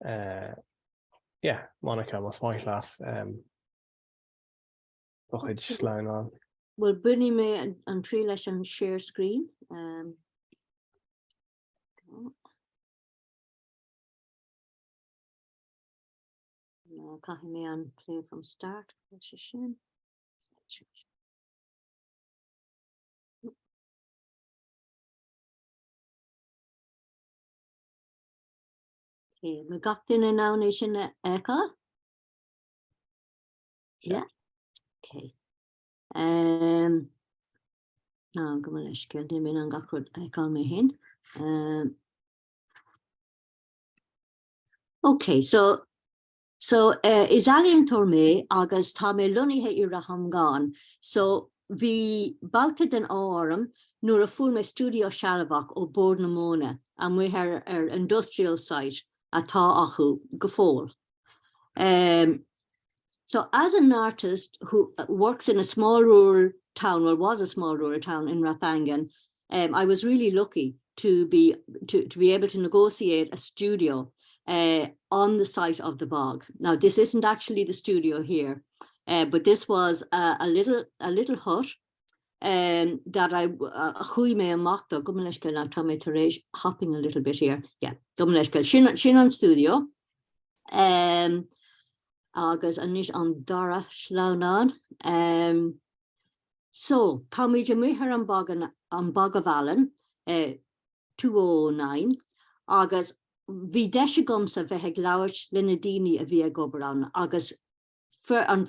Yeah, Monica, más maith leat do chuid sleamhnán. Bhuel, bainfidh mé an triail leis an share screen. Caithfidh mé an play from start sé sin. Okay, an bhfuil gach duine in ann é sin a fheiceáil? Yeah. Okay. Um, ná gabh mo leithscéal, níl mé in ann gach rud a fheiceáil mé féin. Um, okay, so So, is ealaíontóir mé agus tá mé lonnaithe i Rath Mhongáin. So, bhí babhta den ádh orm nuair a fuair mé stiúideo sealbhach ó Bord na Móna amuigh ar ar industrial site atá acu go fóill. Um, so as an artist who works in a small rural town, well was a small rural town in Rathangan, um, I was really lucky to be to, to be able to negotiate a studio uh, on the site of the bog. Now, this isn't actually the studio here, uh, but this was a, a little a little hut um, that I uh, chuaigh mé amach dó gabh mo leithscéal now tá mé tar éis hopping a little bit here. Yeah, gabh mo leithscéal. Sin, sin an studio. Um, agus anois an dara sleamhnán. Um, So, táimid amuigh ar an bog, an Bog of Allen, 2009, agus bhí deis agamsa bheith ag labhairt le na daoine a bhí ag obair ann agus fir, an,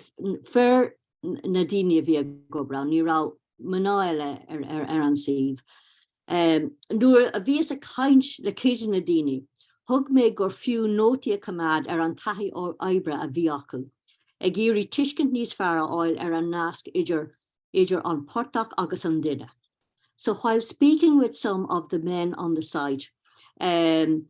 fir na daoine a bhí ag obair ann, ní raibh mná eile ar, ar, ar an suíomh. Nuair a bhíos ag caint le cuid de na daoine, thuig mé gur fiú nótaí a choimeád ar an taithí oibre a bhí acu, ag iarraidh tuiscint níos fearr a fháil ar an nasc idir idir an portach agus an duine. So while speaking with some of the men on the site, um,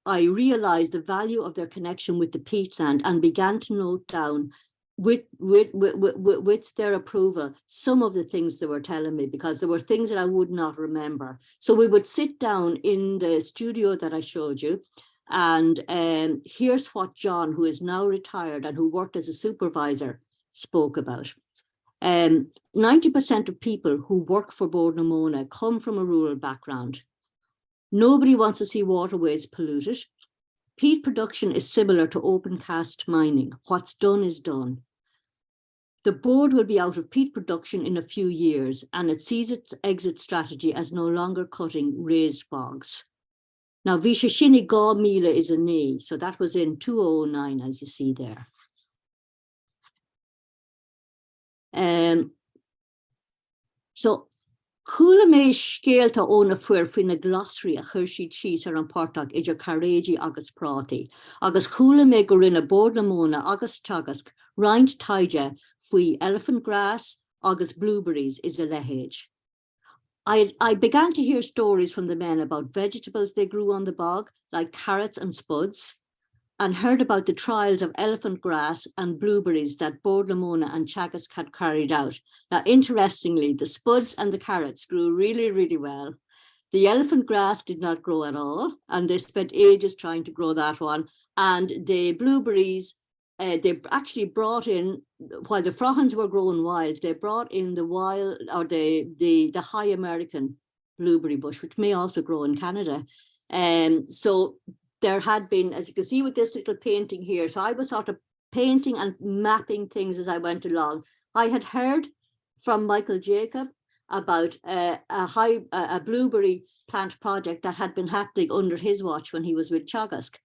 I realised the value of their connection with the peatland and began to note down with, with, with, with, with their approval, some of the things they were telling me, because there were things that I would not remember. So we would sit down in the studio that I showed you, and um, here's what John, who is now retired and who worked as a supervisor, spoke about. Um, 90% of people who work for Bord na Móna come from a rural background. Nobody wants to see waterways polluted. Peat production is similar to open cast mining. What's done is done. The board will be out of peat production in a few years and it sees its exit strategy as no longer cutting raised bogs. Now, bhí sé sin i 2009, so that was in 2009, as you see there. Um, So, chuala mé scéalta ó na fir faoi na glasraí a chuir siad síos ar an portach idir cairéidí agus prátaí, agus chuala mé go rinne Bord na Móna agus Teagasc roinnt taighde faoi elephant grass agus blueberries is a leithéid. I, I began to hear stories from the men about vegetables they grew on the bog, like carrots and spuds, and heard about the trials of elephant grass and blueberries that Bord na Móna and Teagasc had carried out. Now, interestingly, the spuds and the carrots grew really, really well. The elephant grass did not grow at all, and they spent ages trying to grow that one. And the blueberries, uh, they actually brought in, while the Fraughan were growing wild, they brought in the wild or the, the, the high American blueberry bush, which may also grow in Canada. Um, so there had been, as you can see with this little painting here, so I was sort of painting and mapping things as I went along. I had heard from Michael Jacob about uh, a, high, a blueberry plant project that had been happening under his watch when he was with Teagasc.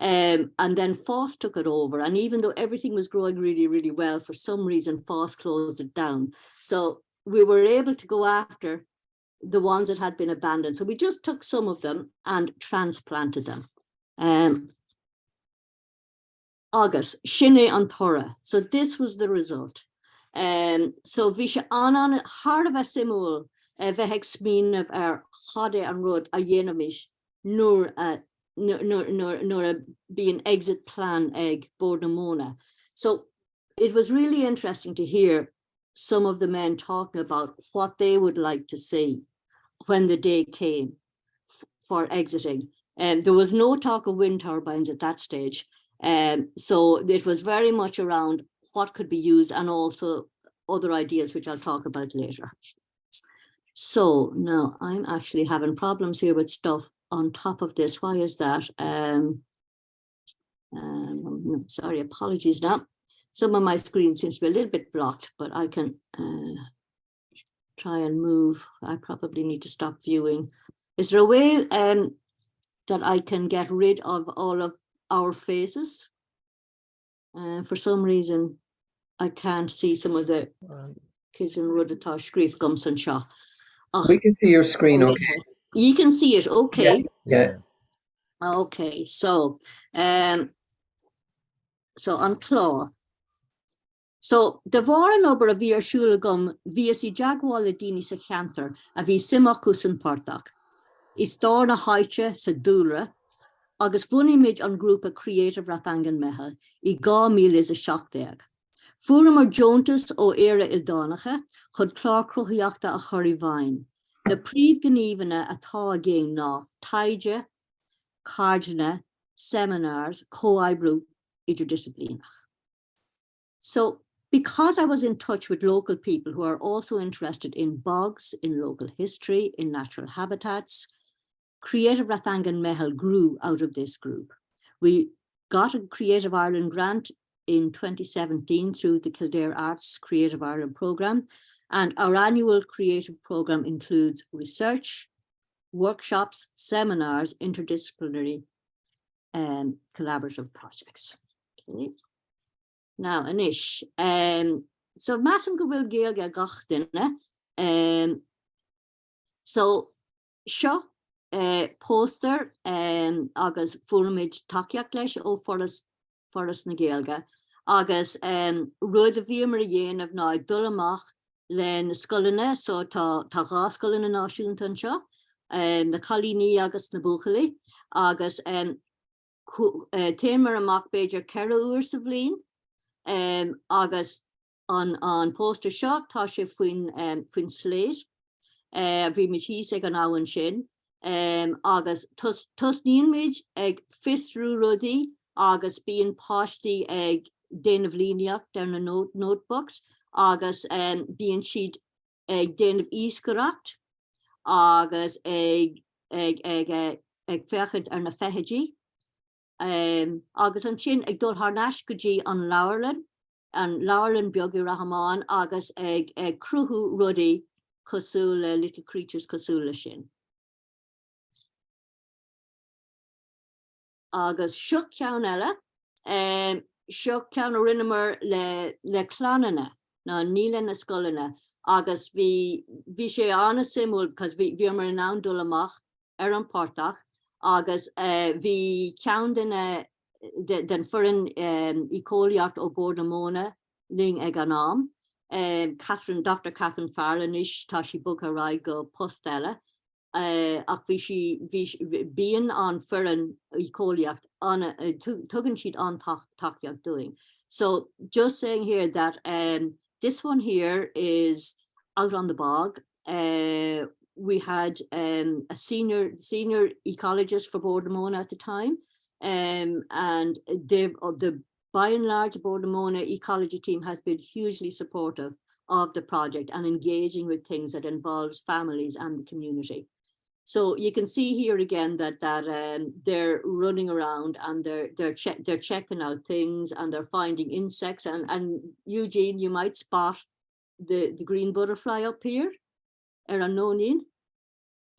Um, and then FÁS took it over. And even though everything was growing really, really well, for some reason, FÁS closed it down. So we were able to go after the ones that had been abandoned. So we just took some of them and transplanted them. Um, agus sin é an toradh. So this was the result. Um, so bhí sé an thar a bheith suimiúil a bheith ag smaoineamh ar cad é an rud a dhéanfaimis nuair a nuair a bhíonn exit plan ag Bord na Móna. So it was really interesting to hear some of the men talking about what they would like to see when the day came for exiting. There was no talk of wind turbines at that stage. So it was very much around what could be used and also other ideas which I'll talk about later. So now I'm actually having problems here with stuff on top of this. Why is that? Um, um, sorry, apologies now. Some of my screen seems to be a little bit blocked, but I can uh, try and move. I probably need to stop viewing. Is there a way um, that I can get rid of all of our faces? Uh, for some reason, I can't see some of the kitchen rud atá scríofa agam anseo. Ach, We can see your screen, okay? You can see it, okay. Yeah. Okay, so um, so an clár. So, de bharr an obair a bhí ar siúl agam, bhíos i dteagmháil le daoine sa cheantar a bhí suim acu san portach, i stair na háite, sa dúlra, agus bhunaigh muid an grúpa Creative Rathangan Meitheal i 2017. Fuaireamar deontas ó Éire Ildánach chun clár cruthaitheachta a chur i bhfeidhm. Na príomhghníomhanna atá againn ná taighde, ceardlanna, seminars, comhoibriú idirdhisciplíneach. So because I was in touch with local people who are also interested in bogs, in local history, in natural habitats, Creative Rathangan Meitheal grew out of this group. We got a Creative Ireland grant in 2017 through the Kildare Arts Creative Ireland programme, and our annual creative programme includes research, workshops, seminars, interdisciplinary um, collaborative projects. Okay. Now, anois, um, so measaim go bhfuil Gaeilge ag gach duine. Um, so seo uh, póstaer um, agus fuair muid tacaíocht leis ó Foras, Foras na Gaeilge agus um, rud a bhíomar a dhéanamh ná ag dul amach le na scoileanna, so tá tá dhá scoileanna náisiúnta anseo, um, na cailíní agus na buachaillí agus um, Théamar amach b'fhéidir 4 uair sa bhliain agus an póstaer seo, tá sé faoin faoin slate. Bhí muid thíos ag an abhainn sin agus tosnaíonn muid ag fiosrú rudaí agus bíonn páistí ag déanamh líníocht ar na notebooks agus bíonn siad ag déanamh iascaireacht agus ag ag ag ag féachaint ar na feithidí agus ansin ag dul thar n-ais go dtí an leabharlann, an leabharlann beag i Rath Amáin agus ag ag cruthú rudaí cosúil le little creatures cosúil le sin. Agus seo ceann eile, seo ceann a rinneamar le le clannanna, ná ní le na scoileanna, agus bhí bhí sé an-suimiúil because bhí bhíomar in ann dul amach ar an portach agus bhí ceann de na den foireann éiceolaíocht ó Bord na Móna linn ag an am, Catherine, Dr Catherine Farrell anois tá sí bogtha ar aghaidh go post eile. ach bhí sí, bhí, bíonn an foireann éiceolaíocht an, tugann siad an-tacaíocht dúinn. So just saying here that um, this one here is out on the bog. Uh, we had um, a senior senior ecologist for Bord na Móna at the time, um, and the, the by and large, the Bord na Móna ecology team has been hugely supportive of the project and engaging with things that involves families and the community. So you can see here again that that um, they're running around and they're they're che they're checking out things and they're finding insects and and Eugene, you might spot the the green butterfly up here, ar an nóinín.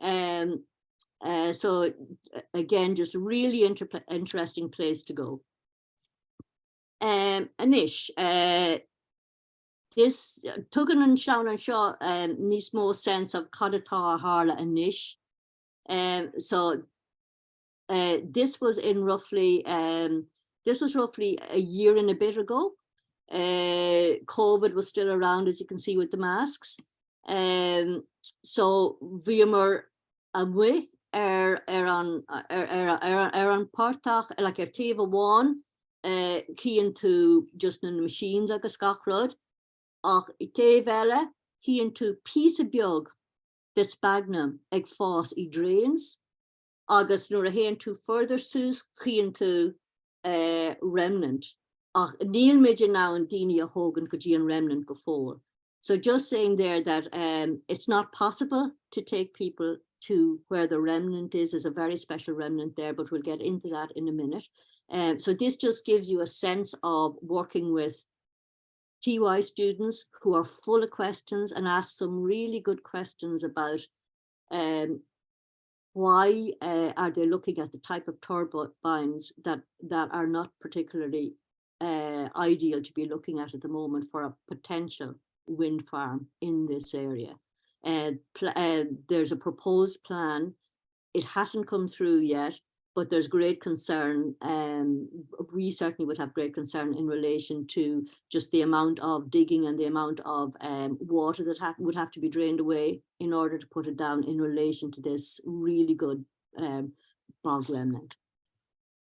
Um, uh, so again, just really inter interesting place to go. Um, anois, uh, this, tugann an ceann anseo um, níos mó sense of cad atá a tharla anois. Um, so uh, this was in roughly um, this was roughly a year and a bit ago. Uh, COVID was still around, as you can see with the masks. Um, so bhíomar amuigh ar ar an ar ar ar ar an portach like ar taobh amháin uh, cíonn tú just na machines agus gach rud ach taobh eile cíonn tú píosa beag de sphagnum ag fás i drains. Agus nuair a théann tú further suas chíonn tú remnant ach níl muid in ann daoine a thógaint go dtí an remnant go fóill. So just saying there that um, it's not possible to take people to where the remnant is. There's a very special remnant there, but we'll get into that in a minute. Um, so this just gives you a sense of working with TY students who are full of questions and ask some really good questions about um, why uh, are they looking at the type of turbines that, that are not particularly uh, ideal to be looking at at the moment for a potential wind farm in this area. Uh, uh, there's a proposed plan. It hasn't come through yet, but there's great concern. Um, we certainly would have great concern in relation to just the amount of digging and the amount of um, water that ha would have to be drained away in order to put it down in relation to this really good um, bog remnant.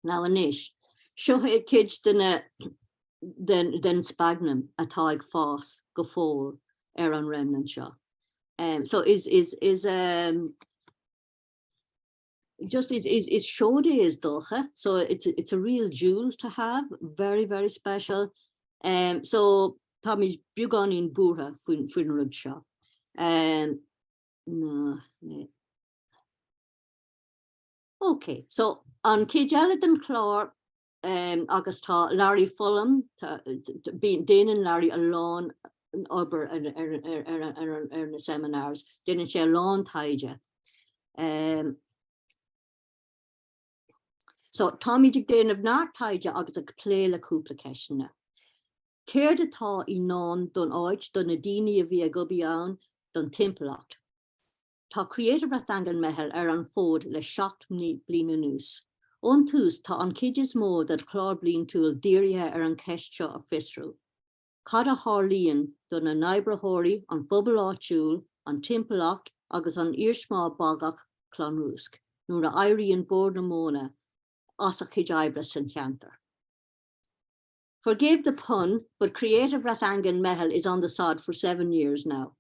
Now anois, seo é cuid de na den, den sphagnum atá ag fás go fóill ar an remnant seo. Um, so is, is, is, um, just is, is, is seoid é is dócha, so it's, it's a real jewel to have, very, very special. Um, so táimid beagáinín buartha faoin, faoin rud seo. Um, na, na. Ok, so an chéad eile den chlár um, agus tá Larry Fulham, déanann Larry a lán obair ar, ar, ar, ar, ar, ar na seminars, déanann sé a lán taighde. Um, so táimid ag déanamh neart taighde agus ag plé le cúpla ceisteanna. Céard atá i ndán don áit do na daoine a bhí ag obair ann don timpeallacht? Tá Creative Rathangan Meitheal ar an bhfód le 7 bliana anuas. Ón tús, tá an chuid is mó den chlár bliantúil dírithe ar an cheist seo a fiosrú. Cad a tharlaíonn do na n-oibritheoirí, an phobal áitiúil, an timpeallacht agus an iarsma bogach Clonrúsc nuair a éiríonn Bord na Móna as a chuid oibre san cheantar? Forgive the pun, but Creative Rathangan Meitheal is on the sod for 7 years now.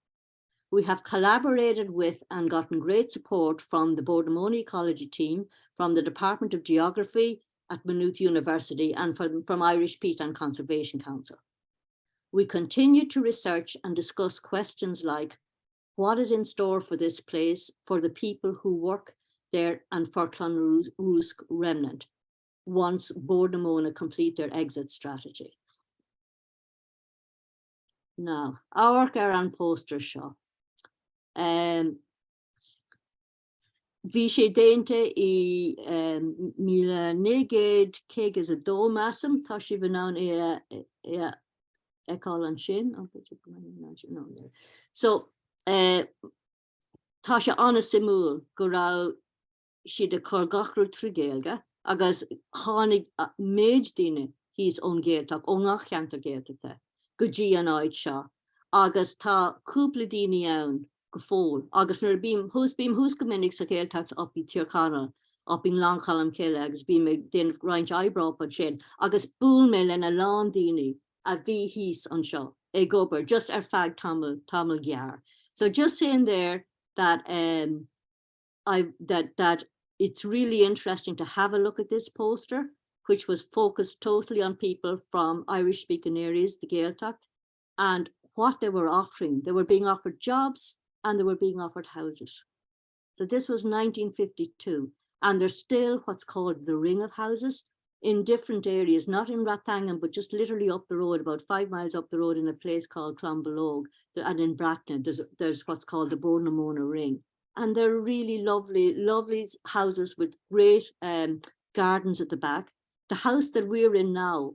We have collaborated with and gotten great support from the Bord na Móna Ecology team, from the Department of Geography at Maynooth University and from, from Irish Peatland Conservation Council. We continue to research and discuss questions like what is in store for this place, for the people who work there and for Clonrúsc Remnant once Bord na Móna complete their exit strategy. Now, amharc ar an póster seo. Um, bhí sé déanta i um, 1952 measaim, tá sibh in ann é a fheiceáil ansin. So, uh, tá sé an-suimiúil go raibh siad ag cur gach rud trí Ghaeilge agus tháinig méid daoine thíos ón Ghaeltacht, ó ngach ceantar Gaeltachta, go dtí an áit seo agus tá cúpla daoine ann go fóill agus nuair a bím thuas, bím thuas go minic sa Ghaeltacht up i Tír Chonaill, up i nGleann Cholm Cille agus bím ag déanamh roinnt oibre up ansin agus buail mé lena lán daoine a bhí thíos anseo ag obair just ar feadh tamall, tamall gearr. So just saying there that um, I, that, that it's really interesting to have a look at this poster, which was focused totally on people from Irish speaking areas, the Gaeltacht, and what they were offering. They were being offered jobs and they were being offered houses. So this was 1952, and there's still what's called the ring of houses in different areas, not in Rathangan, but just literally up the road, about 5 miles up the road in a place called Clonbullogue, and in Bracknell, there's, there's what's called the Bord na Móna Ring. And they're really lovely, lovely houses with great um, gardens at the back. The house that we're in now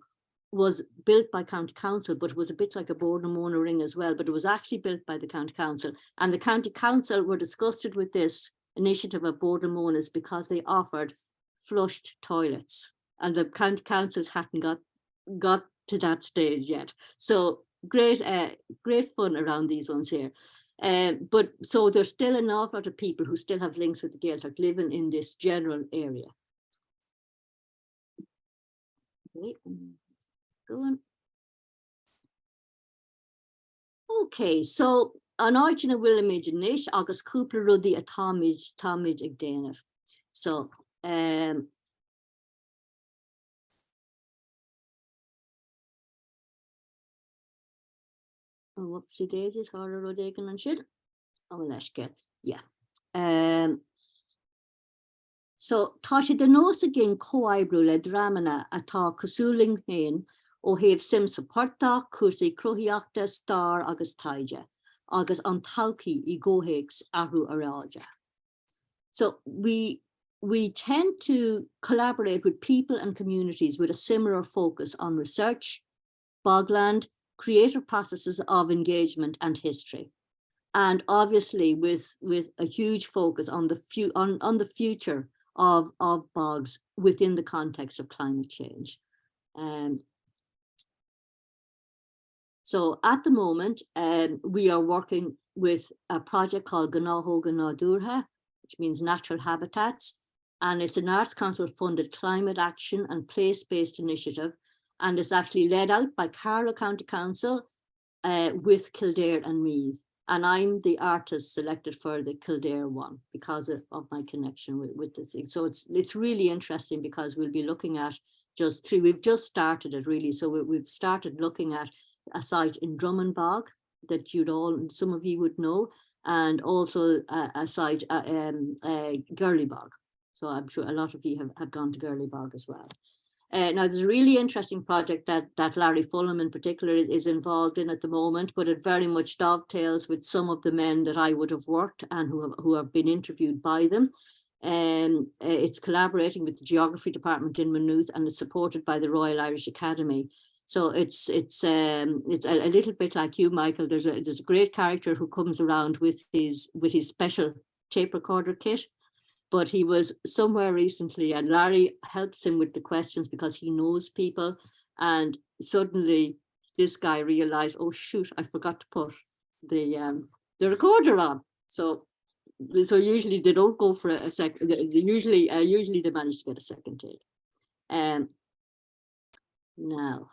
was built by county council, but it was a bit like a Bord na Móna ring as well, but it was actually built by the county council. And the county council were disgusted with this initiative of Bord na Móna's because they offered flushed toilets and the county councils hadn't got got to that stage yet. So great, uh, great fun around these ones here. Uh, but so there's still an awful lot of people who still have links with the Gaeltacht living in this general area. Okay, going. Okay, so an áit ina bhfuilimid anois agus cúpla rudaí atáimid táimid ag déanamh. So. Um, oh, whoopsie daisies, tharla rud éigin ansin. Ó, mo leithscéal. Yeah. Um, So, tá sé de nós againn comhoibriú le dreamanna atá cosúil linn féin ó thaobh suim sa phortach, cúrsaí cruthaíochta, stair agus taighde, agus an todhchaí i gcomhthéacs athrú aeráide. So, we we tend to collaborate with people and communities with a similar focus on research, bogland, creative processes of engagement and history. And obviously with, with a huge focus on the, fu on, on the future of, of bogs within the context of climate change. Um, so at the moment, um, we are working with a project called Gnáthóga Nádúrtha, which means natural habitats, and it's an Arts Council funded climate action and place-based initiative and it's actually led out by Carlow County Council uh, with Kildare and Meath. And I'm the artist selected for the Kildare one because of, of my connection with, with this thing. So it's it's really interesting because we'll be looking at just three, we've just started it really. So we, we've started looking at a site in Drummond Bog that you'd all, some of you would know, and also a, a site, uh, um, uh, Girly Bog. So I'm sure a lot of you have, have gone to Girly Bog as well. Uh, now, there's a really interesting project that, that Larry Fulham in particular is, is involved in at the moment, but it very much dovetails with some of the men that I would have worked and who have, who have been interviewed by them. Um, uh, it's collaborating with the Geography Department in Maynooth and it's supported by the Royal Irish Academy. So it's it's um, it's a, a little bit like you, Michael. There's a there's a great character who comes around with his with his special tape recorder kit, but he was somewhere recently, and Larry helps him with the questions because he knows people. And suddenly, this guy realized, oh shoot, I forgot to put the um, the recorder on. So so usually they don't go for a second. Usually, uh, usually they manage to get a second take. Um, now,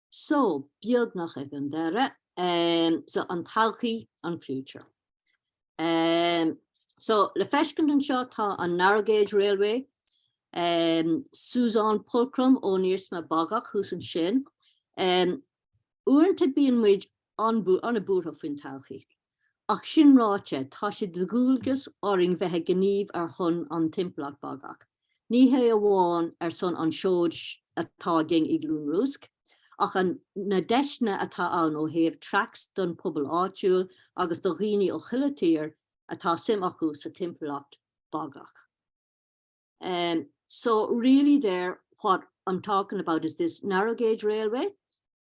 so beagnach ag an deireadh. Um, so an todhchaí, an future. Um, so le feiscint anseo tá an Narrow Gauge Railway, um, Susan Pulchrum ón iarsma bogach thuas ansin. Um, uaireanta bíonn muid an-bhuartha faoin todhchaí. Ach sin ráite, tá sé de dhualgas orainn bheith ag gníomh ar shon an timpeallacht bogach. Ní hé amháin ar son an seoid atá againn i gCluain Rúisc, ach an na deiseanna atá ann ó thaobh tracks don pobal áitiúil agus do dhaoine ó chuile tír atá suim acu sa timpeallacht bogach. Um, so really there, what I'm talking about is this narrow gauge railway,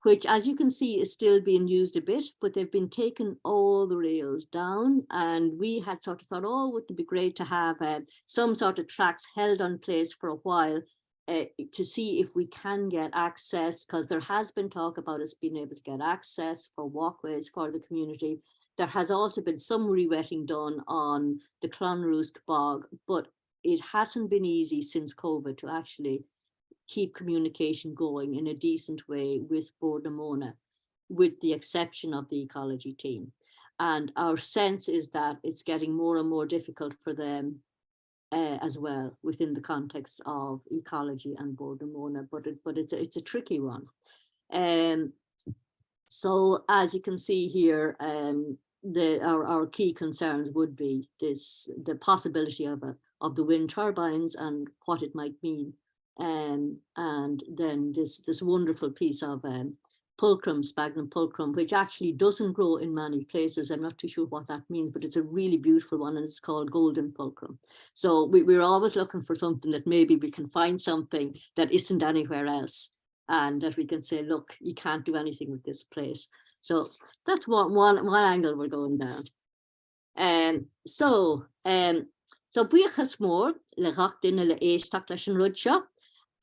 which as you can see is still being used a bit, but they've been taken all the rails down. And we had sort of thought, oh, wouldn't it be great to have uh, some sort of tracks held on place for a while uh, to see if we can get access, because there has been talk about us being able to get access for walkways for the community. There has also been some rewetting done on the Clonroosc bog, but it hasn't been easy since COVID to actually keep communication going in a decent way with Bord na Móna, with the exception of the ecology team. And our sense is that it's getting more and more difficult for them uh, as well within the context of ecology and Bord na Móna, but, it, but it's, a, it's a tricky one. Um, so as you can see here, um, the, our, our key concerns would be this, the possibility of, a, of the wind turbines and what it might mean. Um, and then this, this wonderful piece of um, pulchrum, sphagnum pulchrum, which actually doesn't grow in many places. I'm not too sure what that means, but it's a really beautiful one and it's called golden pulchrum. So we, we're always looking for something that maybe we can find something that isn't anywhere else and that we can say, look, you can't do anything with this place. So that's one, one, one angle we're going down. Um, so, um, so buíochas mór le gach duine le éisteacht leis an rud seo.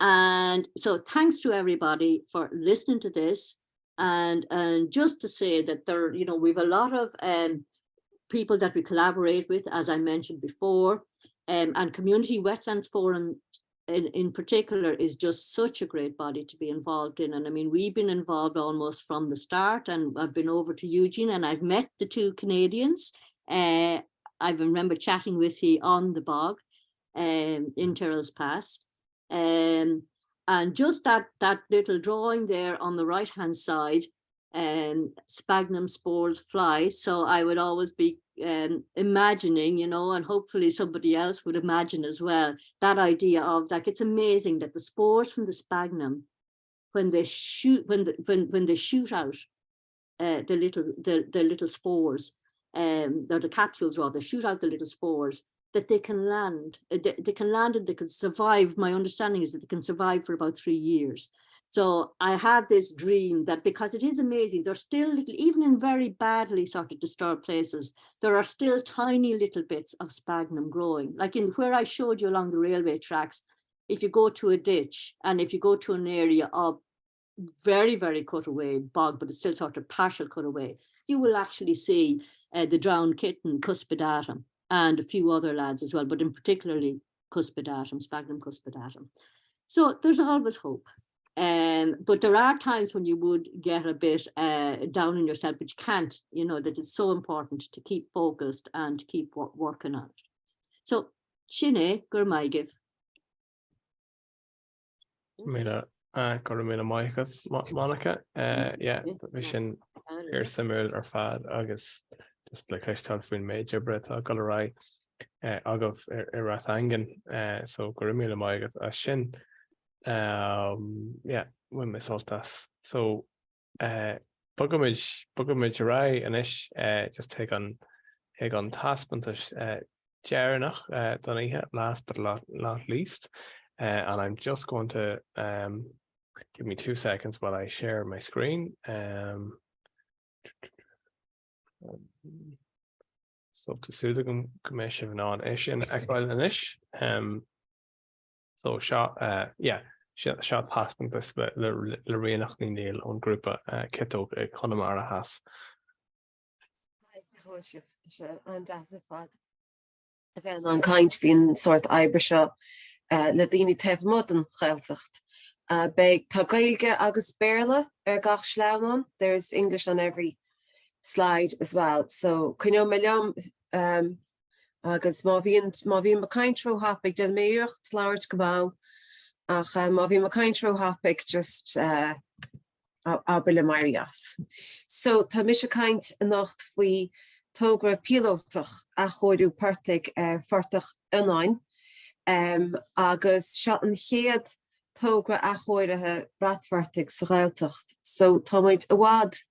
And so thanks to everybody for listening to this. And, and just to say that there, you know, we've a lot of um, people that we collaborate with, as I mentioned before, um, and Community Wetlands Forum in, in particular is just such a great body to be involved in. And I mean, we've been involved almost from the start and I've been over to Eugene and I've met the two Canadians. Uh, I remember chatting with you on the bog. um, in Tyrrellspass. Um, and just that, that little drawing there on the right hand side, um, sphagnum spores fly. So I would always be um, imagining, you know, and hopefully somebody else would imagine as well, that idea of like, it's amazing that the spores from the sphagnum, when they shoot, when, the, when, when they shoot out uh, the little, the, the little spores, um, or the capsules rather, shoot out the little spores, that they can land, uh, they, they can land and they can survive. My understanding is that they can survive for about three years. So I have this dream that because it is amazing, there's still little, even in very badly sort of disturbed places, there are still tiny little bits of sphagnum growing. Like in where I showed you along the railway tracks, if you go to a ditch and if you go to an area of very, very cut away bog, but it's still sort of partial cut away, you will actually see uh, the drowned kitten, Cuspidatum, and a few other lads as well, but in particularly Cuspidatum, Sphagnum cuspidatum. So there's always hope. Um, but there are times when you would get a bit uh, down on yourself, but you can't, you know, that it's so important to keep focused and to keep working on it. So sin é go raibh maith agaibh. Míle go raibh míle maith agat Monica. Yeah, bhí sin fíor-suimiúil ar fad agus just le cloisteáil faoin méid oibre atá ag dul ar aghaidh agaibh i Rath Aingean. So go raibh míle maith agat as sin. Yeah, bhain mé sult as. So bogaimid bogaimid ar aghaidh anois just chuig an chuig an taispeántas deireanach don oíche, last but not least. And I'm just going to um, give me two seconds while I share my screen. Um, so tá súil agam go mbeidh sibh in ann é sin a fheiceáil anois. Um, so seo uh, yeah, seo taispeántas le, le, le Ríonach Ní Néill ón grúpa uh, Ciotóg i Conamara Theas. Hi, tá sibh tá sé an-deas ar fad a bheith in ann caint faoin sórt oibre seo le daoine taobh amuigh den Ghaeltacht. Beidh, tá Gaeilge agus Béarla ar gach sleamhnán, there is English on every slide as well, so coinneoidh mé liom agus má bhíonn, má bhím ag caint ró-thapaidh, déanfaidh mé iarracht labhairt go mall ach má bhím ag caint ró-thapaidh just abair liom éirí as. So, tá mise ag caint anocht faoi togra píolótach athchóiriú portaigh ar Phortach Fhionáin agus seo an chéad togra athchóirithe bratphortaigh sa Ghaeltacht. So, tá muid i bhfad,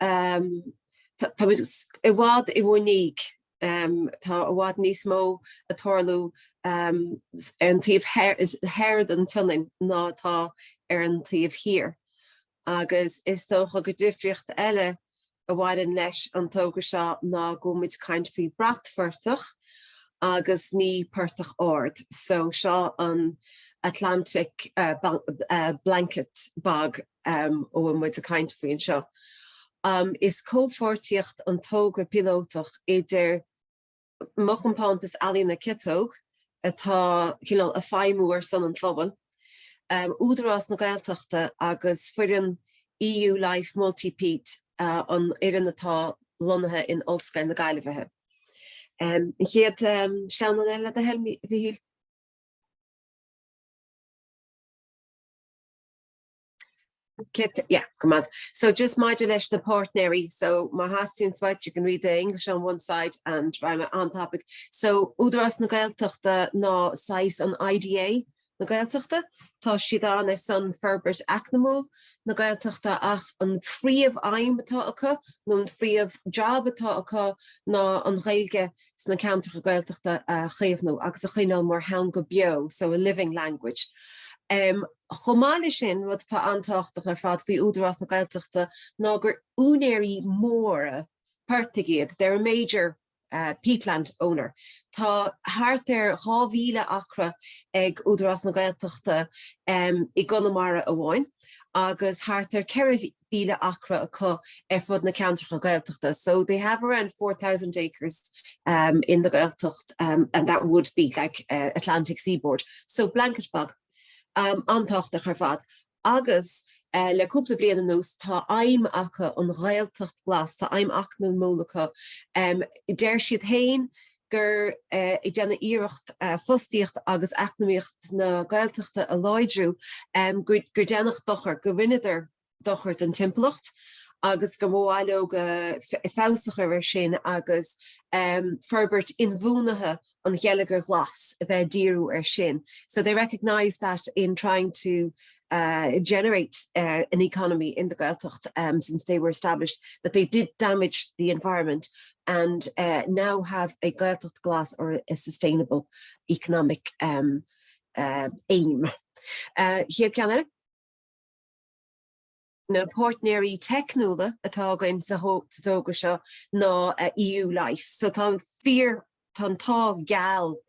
tá muid i bhfad i ndiaidh Tá i bhfad níos mó ag tarlú ar an taobh thoir den tSionainn ná atá ar an taobh thiar. Agus is dócha gur difríocht eile a bhaineann leis an togra seo ná go bhfuil muid ag caint faoi bratphortach agus ní portach ard. So seo an Atlantic Blanket Bog a bhfuil muid ag caint faoi anseo. Is comhpháirtíocht an togra píolótach idir mo chompántas ealaíona Ciotóg, atá cineál ag feidhmiú ar son an phobail, Údarás na Gaeltachta agus foireann EU Life Multi-Peat, an fhoireann atá lonnaithe in Ollscoil na Gaillimhe. An chéad sleamhnán eile le do thoil, a Mhichíl. Yeah, go maith. So just maidir leis na páirtnéirí, so má theastaíonn uait, you can read the English on one side and raghaidh mé an-tapaidh. So Údarás na Gaeltachta ná saghas an IDA na Gaeltachta. Tá siad ann ar son forbairt eacnamúil na Gaeltachta ach an phríomh-aidhm atá acu nó an phríomh-job atá acu ná an Ghaeilge sna ceantracha Gaeltachta a chaomhnú agus a choinneáil mar theanga beo, so a living language. Um, Chomh maith leis sin, rud atá an-tábhachtach ar fad faoi Údarás na Gaeltachta ná gur úinéirí móra portaigh iad, they're a major peatland owner. Tá thart ar 2,000 acra ag Údarás na Gaeltachta i gConamara amháin agus thart ar 4,000 acra acu ar fud na ceantracha Gaeltachta. So they have around 4,000 acres in the Gaeltacht and that would be like Atlantic seaboard. So blanket bog. an-tábhachtach ar fad agus le cúpla bliain anuas tá aidhm acu an Ghaeltacht Ghlas, tá aidhm eacnamúil acu. Deir siad féin. gur ag déanamh iarracht fostaíocht agus eacnamaíocht na Gaeltachta a láidriú, gur déanadh dochar, go rinneadar dochar don timpeallacht agus gur mhaith leo feabhas a chur air sin agus forbairt inbhuanaithe an gheilleagair ghlais a bheith ag díriú air sin. So they recognise that in trying to generate an economy in the Gaeltacht since they were established that they did damage the environment and now have a Gaeltacht Glas or a sustainable economic aim. Chéad ceann eile. Na páirtnéirí teicniúla atá againn sa togra seo ná EU Life. So tá an fíor, tá an t-ádh geal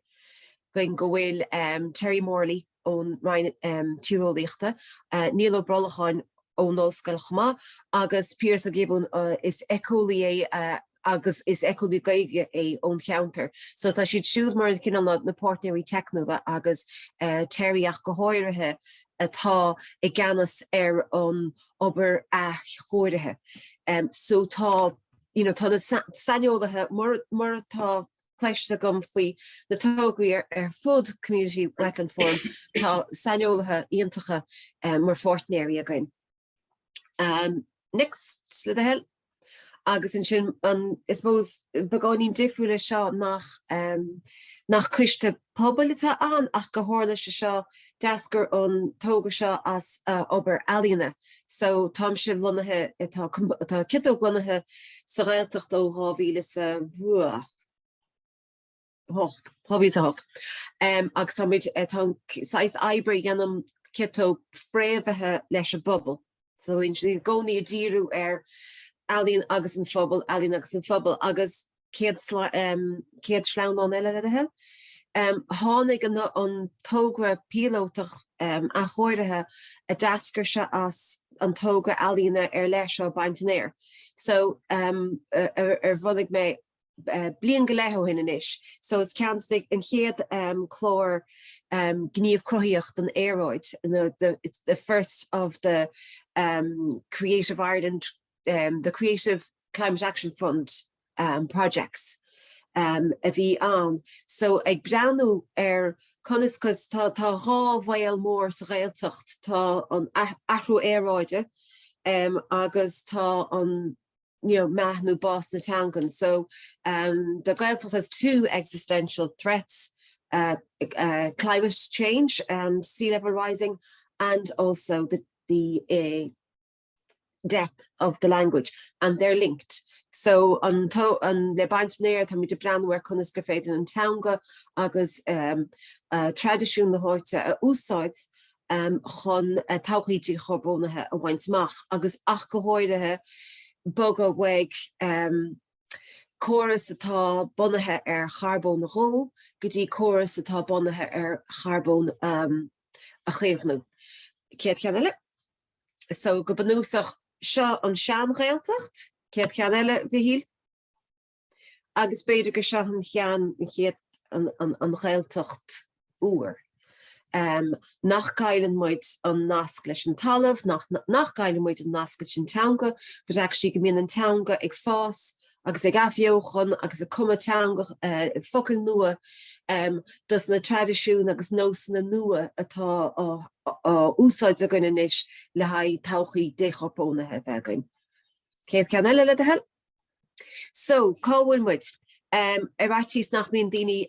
againn go bhfuil Terry Morley ón Roinn Tíreolaíochta, Niall Ó Brolcháin ón Ollscoil chomh maith agus Piaras Ó Giobúin, is éiceolaí é agus is éiceolaí Gaeilge é ón cheantar. So tá siad siúd mar cineál na páirtnéirí teicniúla agus Terry ach go háirithe atá i gceannas ar an obair athchóirithe. So tá, you know, tá na saineolaithe mar mar atá cloiste agam faoi na tograí ar fud Community Wetland Forum, tá saineolaithe iontacha mar pháirtnéirí againn. Next, le do thoil. Agus ansin, an, I suppose, beagáinín difriúil é seo nach, nach coiste pobail atá ann ach gur tharla sé seo, d'eascair an togra seo as obair ealaíona. So táimse lonnaithe, tá, tá Ciotóg lonnaithe sa Ghaeltacht ó 2008. 2008. Agus táimid, tá an saghas oibre a dhéanann Ciotóg fréamhaithe leis an bpobal. So bíonn siad i gcónaí ag díriú ar ealaíon agus an phobal, ealaíon agus an phobal. Agus céad céad sleamhnán eile le do thoil. Tháinig an an togra píolótach athchóirithe a d'eascair sé as an togra ealaíona ar leith seo Baint an Fhéir. So ar bhunaigh mé bliain go leith ó shin anois. So is ceann de an chéad clár gníomh cruthaitheach don aeráid, the it's the first of the Creative Ireland, the Creative Climate Action Fund projects a bhí ann. So ag breathnú ar conas, cos tá tá dhá bhaol mór sa Ghaeltacht, tá an athrú aeráide agus tá an you know, meath nó bás na teangan. So the Gaeltacht has two existential threats, climate change and sea level rising and also the the death of the language and they're linked. So an an le baint an fhéir táimid ag breathnú ar conas gur féidir an teanga agus traidisiún na háite a úsáid chun todhchaí dícharbónaithe a bhaint amach agus ach go háirithe bogadh uaidh córas atá bunaithe ar charbón a dhó go dtí córas atá bunaithe ar charbón a chaomhnú. Céad cheann eile. So go bunúsach, seo an sean-Ghaeltacht. Céad cheann eile, Mhichíl. Agus b'fhéidir gur seo an cheann, an chéad, an Ghaeltacht úr. Nach gcailleann muid an nasc leis an talamh, nach nach gcailleann muid an nasc leis an teanga, but actually go mbíonn an teanga ag fás agus ag athbheochan agus ag cumadh teanga, focail nua dos na traidisiúin agus nósanna nua atá á úsáid againn anois le haghaidh todhchaí décharbónaithe a bheith againn. Céad ceann eile le do thoil. So, cá bhfuil muid? Ar fhaitíos nach mbíonn daoine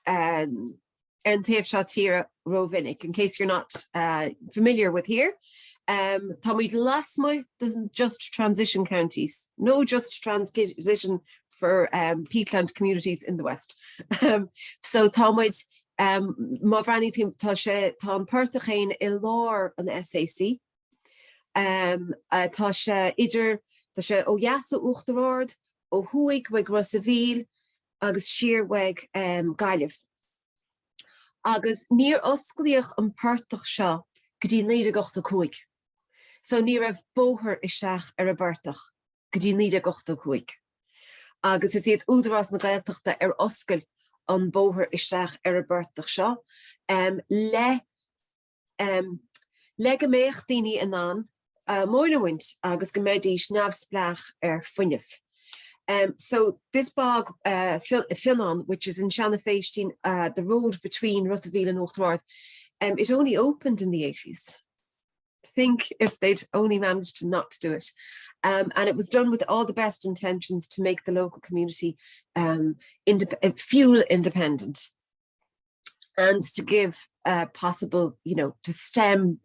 ar an taobh seo tíre rómhinic, in case you're not familiar with here, táimid lasmuigh de just transition counties, no just transition for peatland communities in the west. So tá muid, má bhreathnaíonn tú, tá sé, tá an portach féin i lár an SAC, Tá sé idir, tá sé ó dheas ó Uachtar Ard, ó thuaidh uaidh Ros a' Mhíl agus siar uaidh Gaillimh. Agus níor osclaíodh an portach seo go dtí 1985. So ní raibh bóthar isteach ar an bportach go dtí 1985. Agus is iad Údarás na Gaeltachta ar oscail an bóthar isteach ar an bportach seo le Le go mbeadh daoine in ann móin a bhaint agus go mbeidís neamhspleách ar fuinneamh. Um, so this bog uh, Fionnán, which is in Seanadh Phéistín, uh, the road between Ros an Mhíl and Uachtar Ard, um, it only opened in the 80s. Think if they'd only managed to not do it. Um, and it was done with all the best intentions to make the local community um, indep uh, fuel independent and to give uh, possible, you know, to stem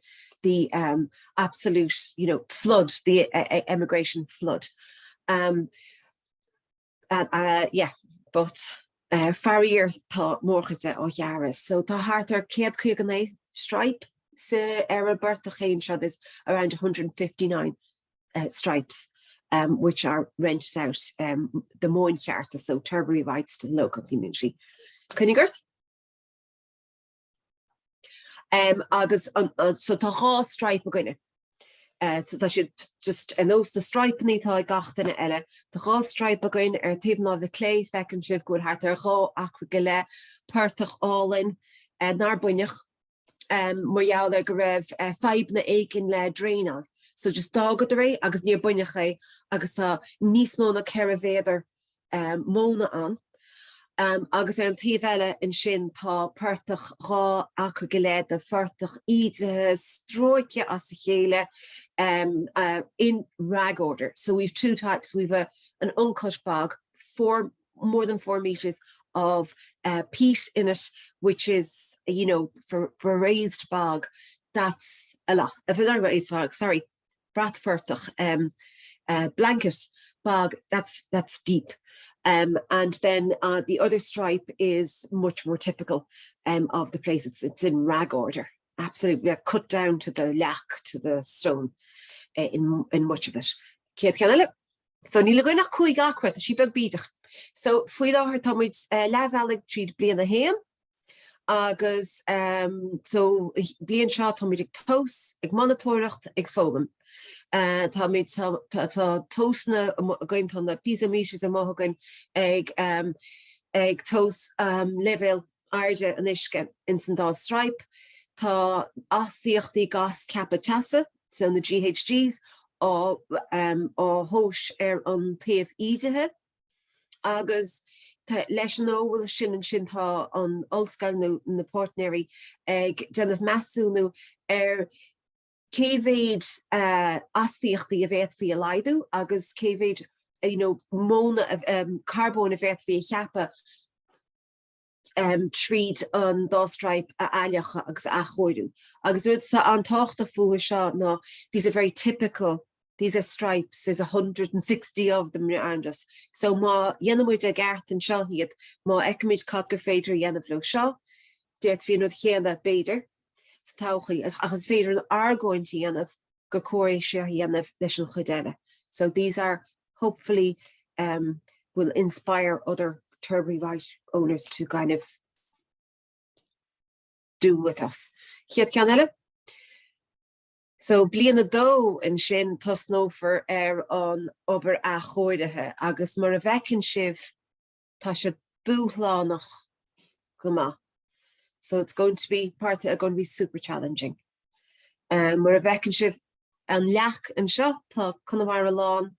the um, absolute, you know, flood, the uh, uh emigration flood. Um, and, uh, yeah, but uh, faraor tá mórchuid de á ghearradh. So tá thart ar 159 stripe sa ar an bportach féin seo there's around 159 uh, stripes um, which are rented out um, the móinchearta, so turbary rights to the local community. Coinnigh ort? Um, agus an, an, so tá dhá stripe againne. Uh, so tá siad just ar nós na stripeanna atá ag gach duine eile. Tá dhá stripe againn ar taobh na láimhe clé feiceann sibh go bhfuil thart ar dhá acra go leith portach álainn uh, nár baineadh um, mar gheall ar go raibh uh, fadhbanna éigin le draenáil. So just d'fhágadar é agus níor baineadh é agus tá níos mó ná 4 mhéadar um, móna ann. Um, agus ar an taobh eile ansin tá portach 2 acra go leith de phortach ídithe stróicthe as a chéile um, uh, in rag order. So we've two types. We've a, an uncut bog, four more than four metres of uh, peat in it, which is, you know, for, for a raised bog, that's a lot. If it's not a raised bog, sorry, bratphortach, um, uh, blanket bog, that's, that's deep. Um, and then uh, the other stripe is much more typical um, of the place. It's, it's in rag order, absolutely, yeah, cut down to the leac, to the stone uh, in, in much of it. Céad cheann eile. So níl againn ach 5 acra, tá sí beag bídeach. So faoi láthair tá muid leathbhealaigh tríd bliain a haon agus so bliain seo tá muid ag tomhas, ag monatóireacht, ag foghlaim. Tá muid, tá tomhasanna againn, tá na piezometers amuigh againn ag ag tomhas leibhéal airde an uisce ins an dá stripe. Tá astaíochtaí gás ceaptha teasa, so na GHGs, á thomhas ar an taobh ídithe agus leis an eolas sin ansin tá an ollscoil nó na páirtnéirí ag déanamh measúnú ar cé mhéid astaíochtaí a bhféadfaí a laghdú agus cé mhéid you know móna carbóin a bhféadfaí a cheapadh tríd an dá stripe a athfhliuchadh agus a athchóiriú. Agus rud atá an-tábhachtach fúthu seo ná these are very typical, these are stripes, there's 160 of them around us. So má dhéanann muid i gceart anseo iad, má fheicimid cad gur féidir a dhéanamh leo seo, d'fhéadfaí an rud chéanna, b'fhéidir, sa todhchaí, ach is féidir an argóint a dhéanamh gur cóir é seo a dhéanamh leis an chuid eile. So these are hopefully um, will inspire other turbary right owners to kind of do with us. Chéad cheann eile? So bliain a dó ansin tosnófar ar an obair athchóirithe agus mar a bhfeiceann sibh tá sé dúshlánach go maith. So it's going to be part of going to be super challenging. Um, mar a bhfeiceann sibh an leac anseo tá Conamara lán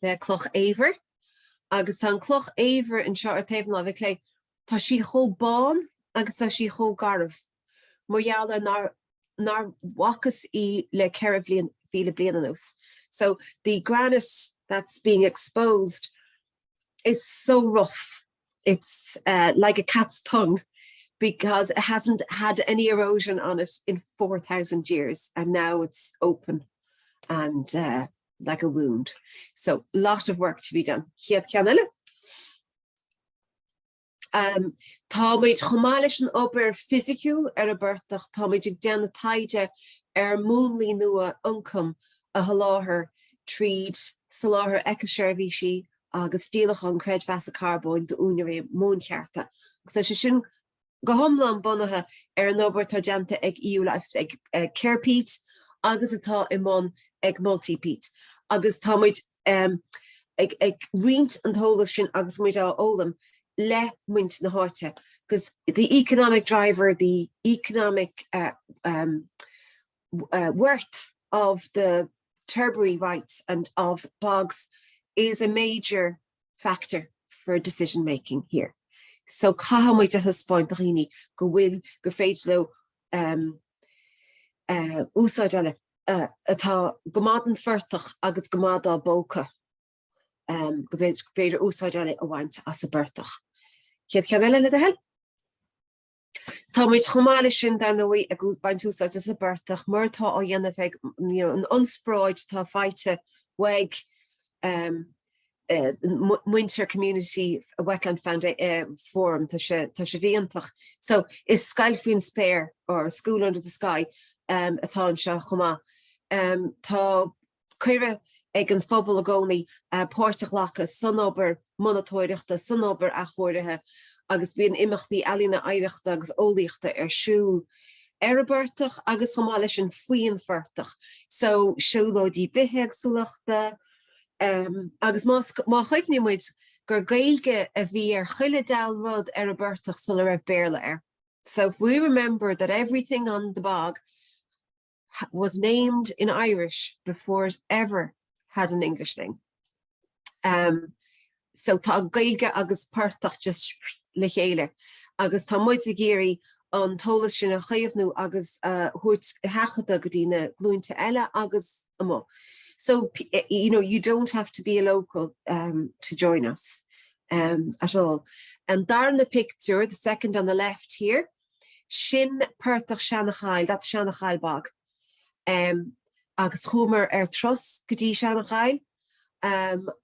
le cloch éibhir agus tá an cloch éibhir anseo ar taobh na láimhe clé tá sí chomh bán agus tá sí chomh garbh mar gheall ar nár nár bhfacthas í le 4,000 bliain anuas. So the granite that's being exposed is so rough. It's uh, like a cat's tongue because it hasn't had any erosion on it in 4,000 years and now it's open and uh, like a wound. So lot of work to be done. Chéad cheann eile. Um, táimid chomh maith leis an obair fisiciúil ar an bportach, táimid ag déanamh taighde ar múnlaí nua ioncaim a sholáthar tríd soláthar éiceasheirbhísí agus díolachán creidmheasa carbóin d'úinéirí móinchearta. Agus tá sé sin go hiomlán bunaithe ar an obair atá déanta ag EU Life, ag CarePeat agus atá i mbun ag MultiPeat. Agus tá muid ag ag roinnt an t-eolas sin agus muid á fhoghlaim le muintir na háite. Because the economic driver, the economic uh, um, uh, worth of the turbary rights and of bogs is a major factor for decision making here. So caithfidh muid a thaispeáint do dhaoine go bhfuil, gur féidir leo úsáid eile atá go maith don phortach agus go maith dá bpóca, go féidir úsáid eile a bhaint as an bportach. Chéad cheann eile le do thoil? Tá muid chomh maith leis sin, dar ndóigh, ag baint úsáid as an bportach mar atá á dhéanamh ag you know an ionspráid atá faighte uaidh muintir Community Wetland Forum, tá sé tá sé iontach. So is scoil faoin spéir or school under the sky atá anseo chomh maith. Tá cuireadh ag an phobal i gcónaí páirt a ghlacadh san obair monatóireachta, san obair athchóirithe agus bíonn imeachtaí ealaíona, oidhreachta agus eolaíochta ar siúl ar an bportach agus chomh maith leis sin faoin phortach. So, siúlóidí bithéagsúlachta agus má má chuimhníonn muid gur Gaeilge a bhí ar chuile deabhal rud ar an bportach sula raibh Béarla air. So, if we remember that everything on the bog was named in Irish before it ever had an English name. Um, so tá Gaeilge agus portach just le chéile agus tá muid ag iarraidh an t-eolas sin a chaomhnú agus a thabhairt a sheachadadh go dtí na glúinte eile agus amuigh. So you know, you don't have to be a local um, to join us um, at all. An darna pictiúr, the second on the left here, Sin portach Seanachoill, that's Seanachoill Bog. Agus chuamar ar turas go dtí Seanachoill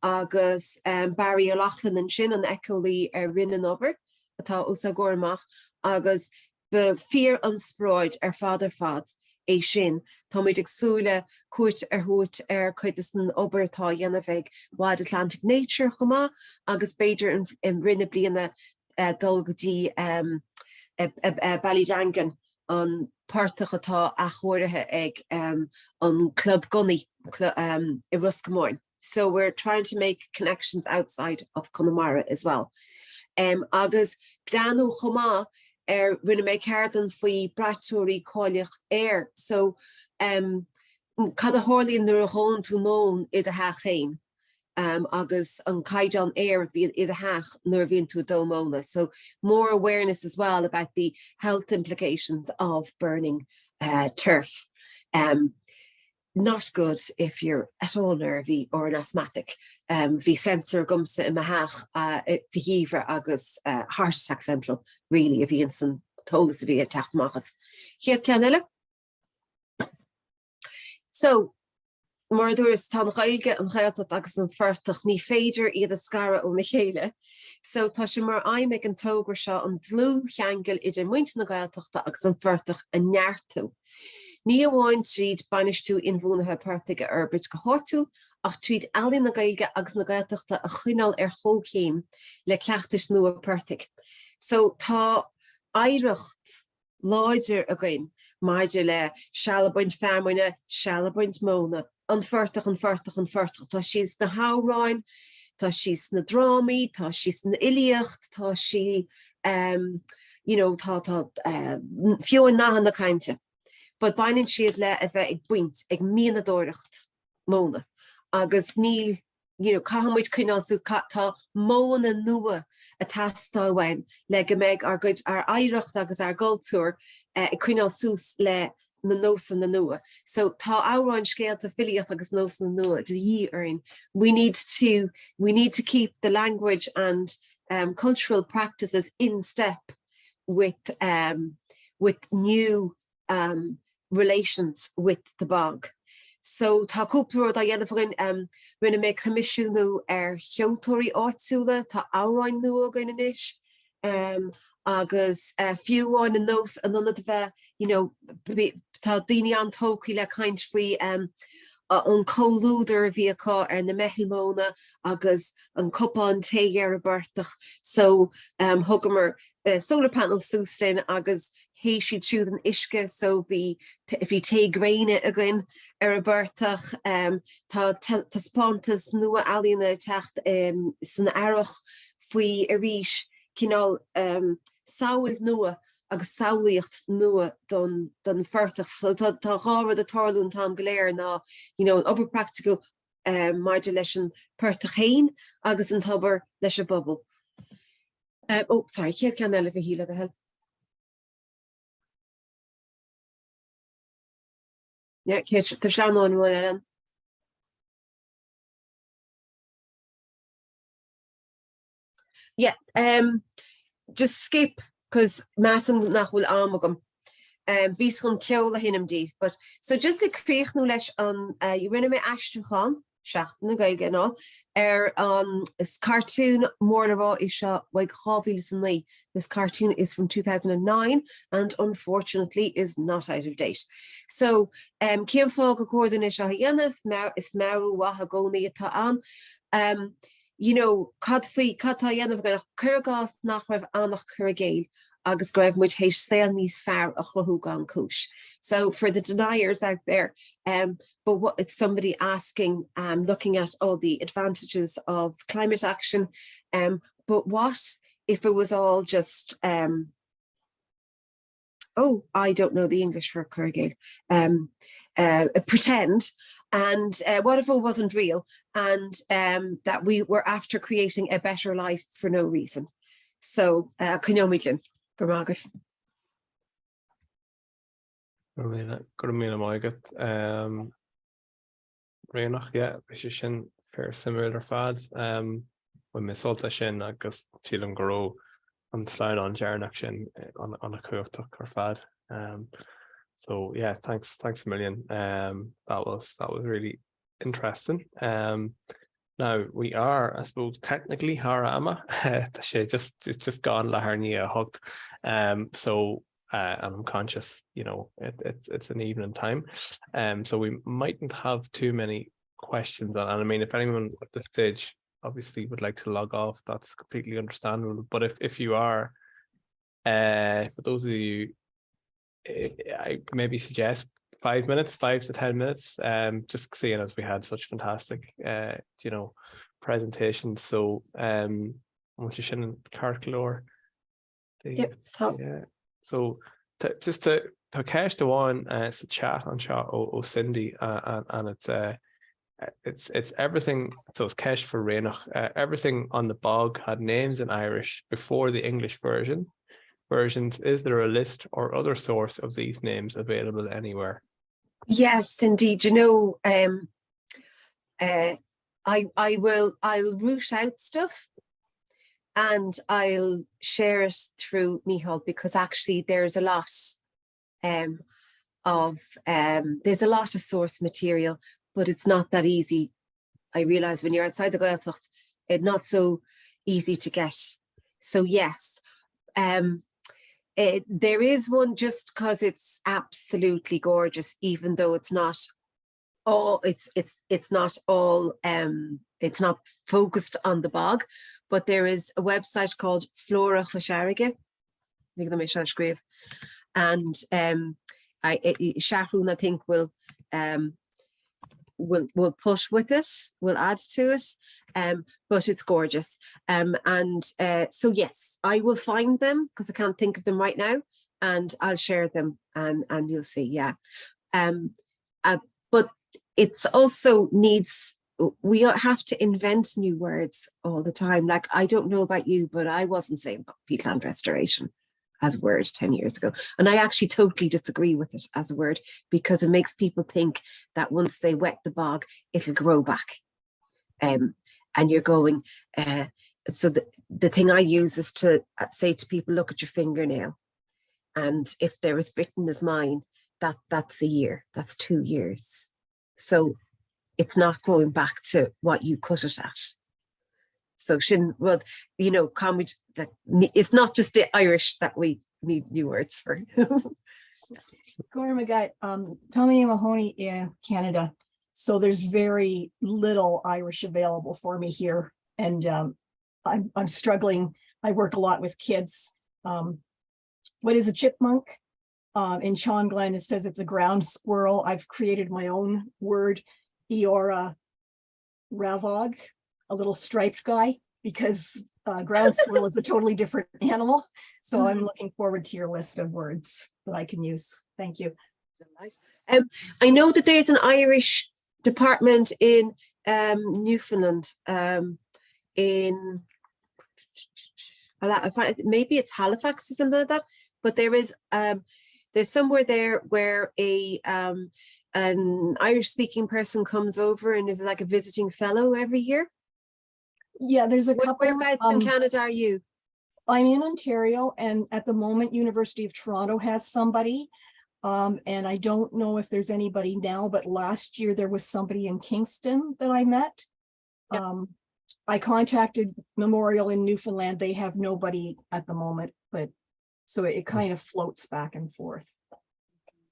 agus Barry O'Loughlin ansin, an éiceolaí a rinne an obair atá os ár gcomhair amach agus ba fíor-ionspráid ar fad ar fad é sin. Táimid ag súil le cuairt a thabhairt ar cuid de an obair atá á dhéanamh ag Wild Atlantic Nature chomh maith agus b'fhéidir i rith na bliana dul go dtí Ballydangan, an portach atá athchóirithe ag an Club Gunnaí i Ros Comáin. So we're trying to make connections outside of Conamara as well. Agus breathnú chomh maith ar, rinne mé ceardlann faoi braiteoirí cáilíocht aeir. So cad a tharlaíonn nuair a dhónn tú móin i do theach féin? agus an caighdeán aeir a bhíonn i do theach nuair a bhíonn tú ag dó móna. So more awareness as well about the health implications of burning uh, turf. Um, not good if you're at all nervy or an asthmatic. Um, bhí sensor agamsa i mo theach uh, sa gheimhreadh agus uh, heart attack central really a bhí san t-eolas a bhí ag teacht amach as. Chéad ceann eile? So, mar a dúras, tá an Ghaeilge, an Ghaeltacht agus an phortach, ní féidir iad a scaradh óna chéile. So, tá sé mar aidhm ag an togra seo an dlúthcheangal idir muintir na Gaeltachta agus an phortach a neartú. Ní amháin tríd bainistiú inbhuanaithe portaigh a fhorbairt go háitiúil, ach tríd ealaín na Gaeilge agus na Gaeltachta a choinneáil ar chomhchéim le cleachtais nua portaigh. So, tá oidhreacht láidir againn maidir le seal ag baint feamainne, seal ag baint móna, an phortach, an phortach, an phortach. Tá sí sna hamhráin, tá sí sna drámaí, tá sí san fhilíocht, tá sí um, you know, tá tá uh, fiú i nathanna cainte. But baineann siad le a bheith ag baint, ag mianadóireacht móna. Agus níl you know, caithfidh muid coinneáil suas, tá modhanna nua ag teastáil uainn le go mbeidh ár gcuid, ár oidhreacht agus ár gcultúr ag coinneáil suas le na nósanna nua. So tá amhráin, scéalta, filíocht agus nósanna nua de dhíth orainn. We need to, we need to keep the language and um, cultural practices in step with, um, with new um, relations with the bog. So tá cúpla rud á dhéanamh againn, um, rinne mé coimisiúnú ar cheoltóirí áitiúla, tá amhráin nua againn anois, um, agus uh, fiú amháin an nós in ionad a bheith, you know, tá daoine an-tógtha le caint faoi um, an comhluadar a bhí acu ar na meithil móna agus an cupán tae ar an bportach so um, thugamar uh, solar panels suas linn agus théigh siad siúd an uisce so bhí bhí tae gréine againn ar an bportach. Tá taispeántas nua ealaíona ag teacht san earrach faoi arís cineál samhail nua agus samhlaíocht nua don don phortach. So tá tá dhá rud ag tarlú an t-am go léir ná you know an obair praiticiúil. um, maidir leis an portach féin agus an tobar leis an bpobal. Um, oh, sorry, chéad ceann eile a Mhichíl le do thoil. Yeah, tá sleamhnán amháin eile ann. Yeah, um, just skip, cos measaim nach bhfuil am agam. Um, bhíos chun ceol a sheinm daoibh, but, so just ag críochnú leis an, uh, rinne mé aistriúchán, Seachtain na Gaeilge and all, ar an, is cartoon mór le rá é seo uaidh 2009. This cartoon is from 2009 and unfortunately is not out of date. So, um, cén fáth gur chóir dúinn é seo a dhéanamh? Is meabhrú mhaith i gcónaí atá ann. Um, you know, cad faoi, cad tá á dhéanamh againn ach cuir i gcás nach raibh ann ach cur i gcéill agus go raibh muid théis saol níos fearr a chruthú gan cúis. So for the deniers out there, um, but what it's somebody asking, um, looking at all the advantages of climate action, um, but what if it was all just um, oh, I don't know the English for cur i gcéill, um, uh, pretend, and uh, what if it wasn't real and um, that we were after creating a better life for no reason. So uh, coinneoimid linn. Go raibh maith agaibh. Go raibh míle maith agat. Um, Ríonach, yeah, bhí sé sin fíor suimiúil ar fad. Bhain mé sult as sin agus sílim go raibh an sleamhnán deireanach sin an-chumhachtach ar fad. So yeah, thanks, thanks a million. Um, that was, that was really interesting. Um, now, we are, I suppose, technically thar ama. Tá sé just, it's just gone leathuair i ndiaidh a hocht. Um, so uh, and I'm conscious, you know, it, it's, it's an evening time. Um, so we mightn't have too many questions. And, and I mean, if anyone at this stage obviously would like to log off, that's completely understandable. But if, if you are, uh, for those of you, eh, I maybe suggest five minutes, five to 10 minutes, um, just seeing as we had such fantastic, uh, you know, presentations. So, um, an bhfuil sé sin ceart go leor. Yep, tá. Yeah. So just to, tá ceist amháin uh, sa chat anseo ó, ó Cindy uh, and, and it's, uh, it's, it's everything, so it's ceist for Ríonach, uh, everything on the bog had names in Irish before the English version. Versions, is there a list or other source of these names available anywhere? Yes, indeed. You know, um, uh, I, I will, I'll root out stuff and I'll share it through Micheál because actually there's a lot um, of um, there's a lot of source material, but it's not that easy. I realise when you're outside the Gaeltacht, it's not so easy to get. So yes, um, eh, there is one just because it's absolutely gorgeous, even though it's not all it's it's it's not all um, it's not focused on the bog, but there is a website called Flora Chois Fharraige mé seo scríobh and um, I, Seathrún I think will um, will will put with it, will add to it, um, but it's gorgeous. Um, and uh, so yes, I will find them because I can't think of them right now, and I'll share them and and you'll see. Yeah. Um, uh, but it's also needs we have to invent new words all the time. Like I don't know about you, but I wasn't saying peatland restoration as a word 10 years ago. And I actually totally disagree with it as a word because it makes people think that once they wet the bog, it'll grow back. Um, and you're going, uh, so the, the thing I use is to uh, say to people, look at your fingernail. And if they're as bitten as mine, that that's a year, that's two years. So it's not going back to what you cut it at. So sin rud, you know, caithfimid, it's not just the Irish that we need new words for. Go raibh maith agat, um, tá mé i mo chónaí i Canada, so there's very little Irish available for me here. And um, I'm, I'm struggling. I work a lot with kids. Um, what is a chipmunk? Um, in Sean Glenn, it says it's a ground squirrel. I've created my own word, Eora Ravog, a little striped guy, because uh, ground squirrel is a totally different animal. So mm -hmm. I'm mm-hmm. looking forward to your list of words that I can use. Thank you. Um, I know that there's an Irish department in um, Newfoundland um, in maybe it's Halifax or something like that, but there is um, there's somewhere there where a um, an Irish speaking person comes over and is like a visiting fellow every year. Yeah, there's a couple. Whereabouts in Canada are you? I'm in Ontario and at the moment, University of Toronto has somebody. Um, and I don't know if there's anybody now, but last year there was somebody in Kingston that I met. Yep. Um, I contacted Memorial in Newfoundland. They have nobody at the moment, but so it kind of floats back and forth.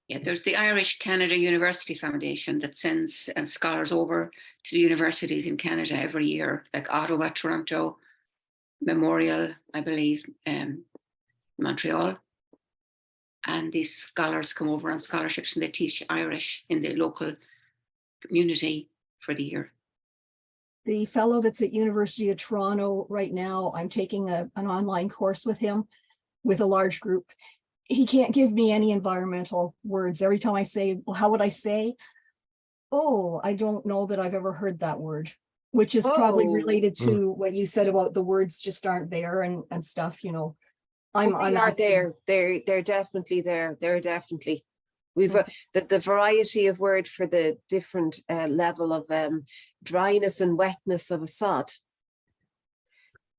Yeah, there's the Irish Canada University Foundation that sends uh, scholars over to the universities in Canada every year, like Ottawa, Toronto, Memorial, I believe, um, Montreal. And these scholars come over on scholarships and they teach Irish in the local community for the year. The fellow that's at University of Toronto right now, I'm taking a, an online course with him with a large group. He can't give me any environmental words. Every time I say, well, how would I say? Oh, I don't know that I've ever heard that word, which is probably Oh. related Mm. to what you said about the words just aren't there and, and stuff, you know. I'm, Oh, I'm they are asking. there. They're they're definitely there. They're definitely. We've uh, the the variety of word for the different uh, level of um, dryness and wetness of a sod.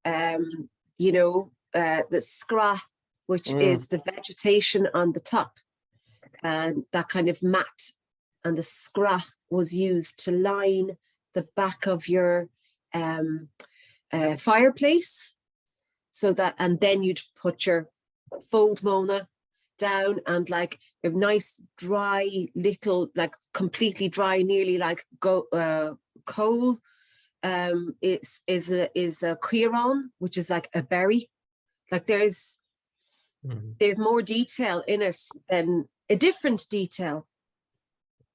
Um, you know, uh, the scra, which Mm. is the vegetation on the top, and that kind of mat, and the scra was used to line the back of your um, uh, fireplace so that and then you'd put your fold mona down and like a nice dry little like completely dry nearly like go uh coal um it's is a is a quiron which is like a berry like there's Mm. there's more detail in it than a different detail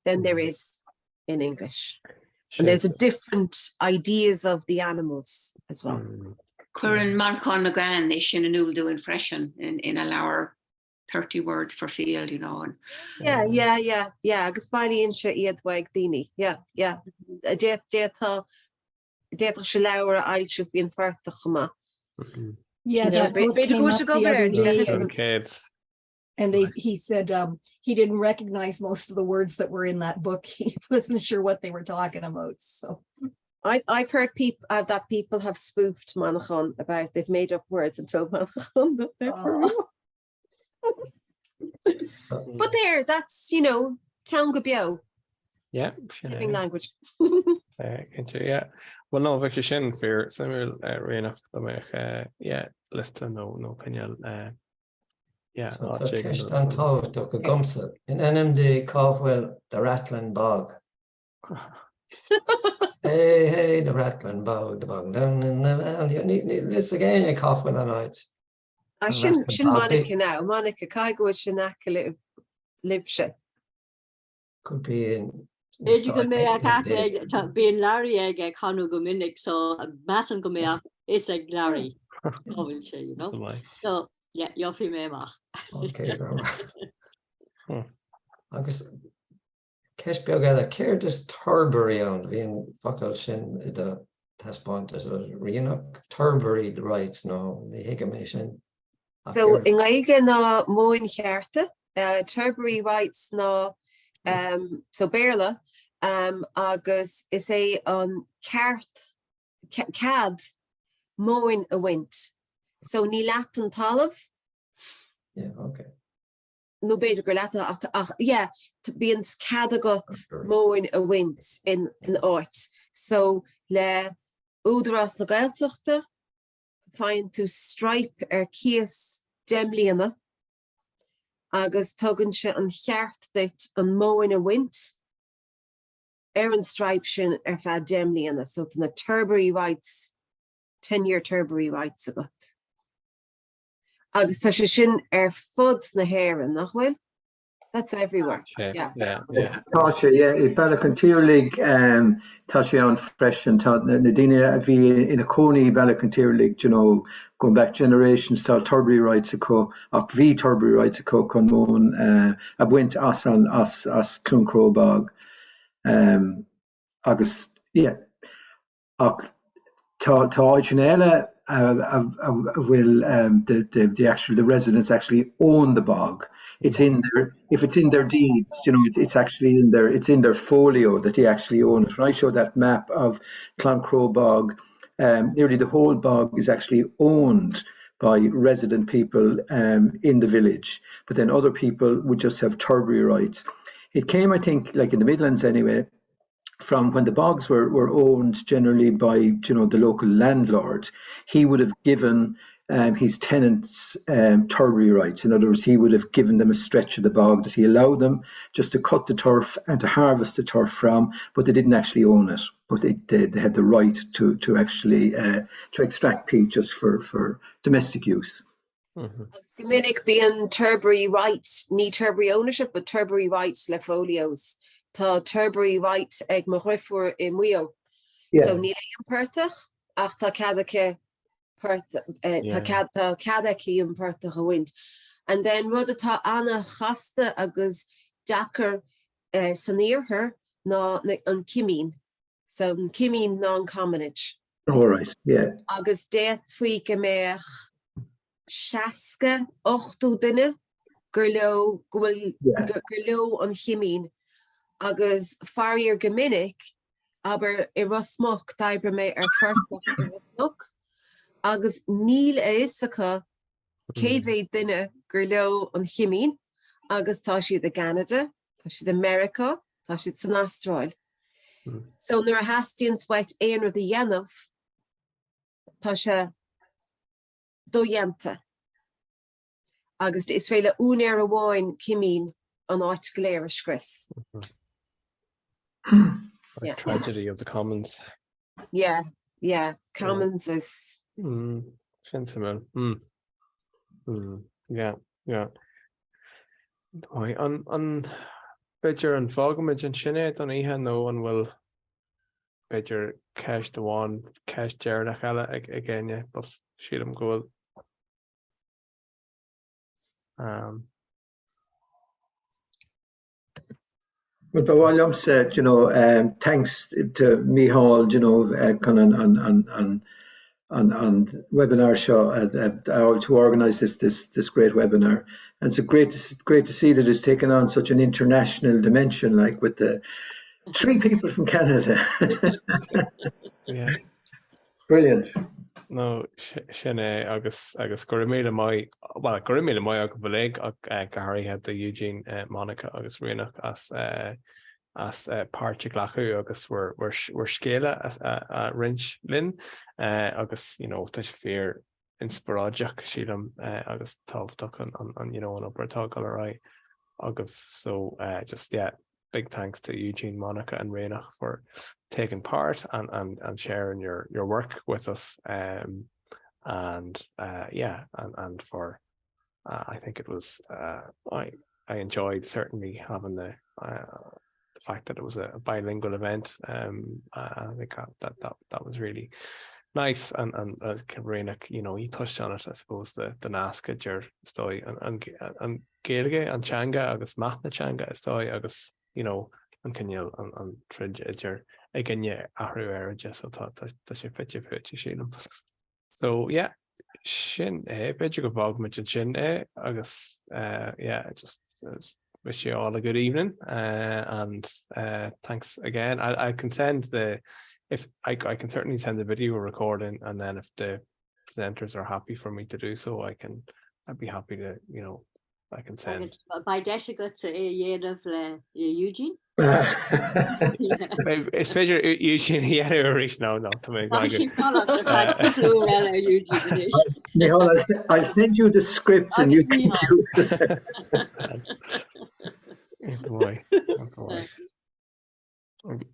than there Mhm. is in English Sin. and there's a different ideas of the animals as well Mm. Cuireann Manchán Magan é sin in iúl dúinn freisin in, in a leabhar 30 words for field, you know, and Yeah, yeah, yeah, yeah, agus bailíonn sé iad uaidh daoine. Yeah, yeah. D'fhéadfadh sé leabhar a fhoilsiú faoin phortach chomh maith. Mm. Yeah, You know, that book b'fhéidir came go bhfuil up sé ag the obair other air, níl a day fhios and- agam. Céad. And they, he said, um, he didn't recognize most of the words that were in that book. He wasn't sure what they were talking about, so. I, I've heard people uh, that people have spoofed Manchán about they've made up words and told Manchán that they're for Oh. real. But there, that's, you know, teanga beo, Yeah, sin living é. language. Eh, Cinnte, yeah. Well, no, bheadh sé sin fíor suimiúil eh, Ríonach dá mbeadh eh, yeah, liosta nó nó cineál eh, yeah, So áit tá éigin ceist do- an-tábhachtach agamsa. In ainm Dé cá bhfuil The Rathlin Bog? Hey, hey, the Rathlin Bog, the bog down in the valley. Níl fhios ag éinne cá bhfuil an áit. Ah, sin, sin Monica now, Monica, caithfidh go bhfuil sin aice libhse. Could be in. B'fhéidir go mbeadh aithne ag, tá, bíonn Larry ag canadh go minic so measaim go mbeadh fhios ag Larry cá bhfuil sé, you know. So, yeah, gheobhaidh mé amach. Ok, very Agus ceist beag eile, céard is turbary ann? Bhí an focal sin i do taispeántas, Ríonach, turbary rights nó ní thuigim é sin. So i nGaeilge ná móin chearta, turbary rights ná so Béarla agus is é an ceart, cead móin a bhaint. So ní leat an talamh. Yeah, okay. Nó b'fhéidir gur leat ach ach yeah, bíonn cead agat móin a bhaint in áit. So le Údarás na Gaeltachta, faigheann tú stripe ar cíos 10 mbliana agus tugann sé an cheart duit an mhóin a bhaint ar an stripe sin ar feadh 10 mbliana. So tá na turbary rights, ten year turbary rights agat. Agus tá sé sin ar fud na hÉireann, nach bhfuil? That's everywhere. Yeah. Yeah, yeah. Tá sé, yeah, i Bealach an Tirialaigh tá sé ann freisin. Tá na daoine a bhí ina cónaí i Bealach an Tirialaigh, do you know, going back generations, tá turbary rights acu, ach bhí turbary rights acu chun móin a bhaint as an, as, as Cloncrow Bog. Agus, yeah. Ach tá tá áiteanna eile a a a bhfuil the the the actual the residents actually own the bog. It's in their if it's in their deeds, you know, it's actually in their it's in their folio that they actually own it. When I show that map of Cloncrow Bog, um, nearly the whole bog is actually owned by resident people um, in the village, but then other people would just have turbary rights. It came, I think, like in the Midlands anyway, from when the bogs were, were owned generally by you know the local landlord, he would have given um, his tenants um, turbary rights. In other words, he would have given them a stretch of the bog that he allowed them just to cut the turf and to harvest the turf from, but they didn't actually own it. But they, they, they had the right to, to actually uh, to extract peat just for, for domestic use. Agus go minic bíonn turbary right, ní turbary ownership, but turbary right le folios. Tá turbary right ag mo dhriofúr i Maigh Eo. So níl aon portach ach tá cead aici tá cead tá cead aici an portach a bhaint. And then rud atá an-chasta agus deacair san iarthar ná an cimín. So an cimín ná an commonage. All right, yeah. Agus d'fhéadfaí go mbeadh 60, 80 duine gur leo go bhfuil gur leo an chimín agus faraor go minic, abair i Ros Muc, d'oibrigh mé ar phortach i Ros Muc agus níl a fhios acu cé mhéad duine gur leo an chimín agus tá siad i gCeanada, tá siad i Meiriceá, tá siad san Astráil. So nuair a theastaíonn uait aon rud a dhéanamh, tá sé dodhéanta. Agus is féidir le úinéir amháin cimín an áit go léir a scrios. Yeah. Tragedy of the commons. Yeah, yeah, commons is... Mm, sin suimiúil. Mm. Mm, yeah, yeah. An, an, b'fhéidir an bhfágfaimid ansin é don oíche nó an bhfuil b'fhéidir ceist amháin, ceist deireanach eile ag, ag éinne, but sílim go bhfuil um, Well, ba mhaith liomsa, you know, um, thanks to Mícheál, you know, uh, chun an, an, an, an, an, an webinar seo, uh, uh, to organise this, this, this great webinar. And it's a great to, great to see that it's taken on such an international dimension, like with the three people from Canada. yeah. Brilliant. No, sin é agus agus go raibh míle maith, bhuel, go raibh míle maith agaibh uilig ach go háirithe do Eugene, Monica agus Ríonach as as páirt a ghlacadh agus bhur bhur scéala a roinnt linn agus you know tá sé fíor inspioráideach sílim agus tábhachtach an an you know an obair atá ag dul ar aghaidh agaibh so just yeah big thanks to Eugene, Monica and Ríonach for taking part and, and, and sharing your, your work with us. Um, and uh, yeah, and, and for, uh, I think it was, uh, I, I enjoyed certainly having the, uh, the fact that it was a bilingual event. Um, I think that, that, that was really nice and, and uh, Ríonach, you know, you touched on it, I suppose, the, the nasc idir is dóigh an, an, an Gaeilge, an teanga agus meath na teanga is dóigh agus you know an cineál an, an troid idir i gcoinne athrú aeráide so tá, tá, tá sé fite fuaite sílim. So yeah, sin é, b'fhéidir go bhfágfaimid ansin é agus uh, yeah, just uh, wish you all a good evening uh, and uh, thanks again. I, I can send the if I, I can certainly send the video recording and then if the presenters are happy for me to do so, I can I'd be happy to, you know, I can send. Agus beidh deis agatsa é a dhéanamh le Eugene? Is féidir Eugene a dhéanamh arís nó nó tá mé ag Tá sí fanacht ar feadh cúpla uair eile ar Eugene anois. Micheál, I'll, I'll send you the script and you can do it. Iontach maith, iontach maith.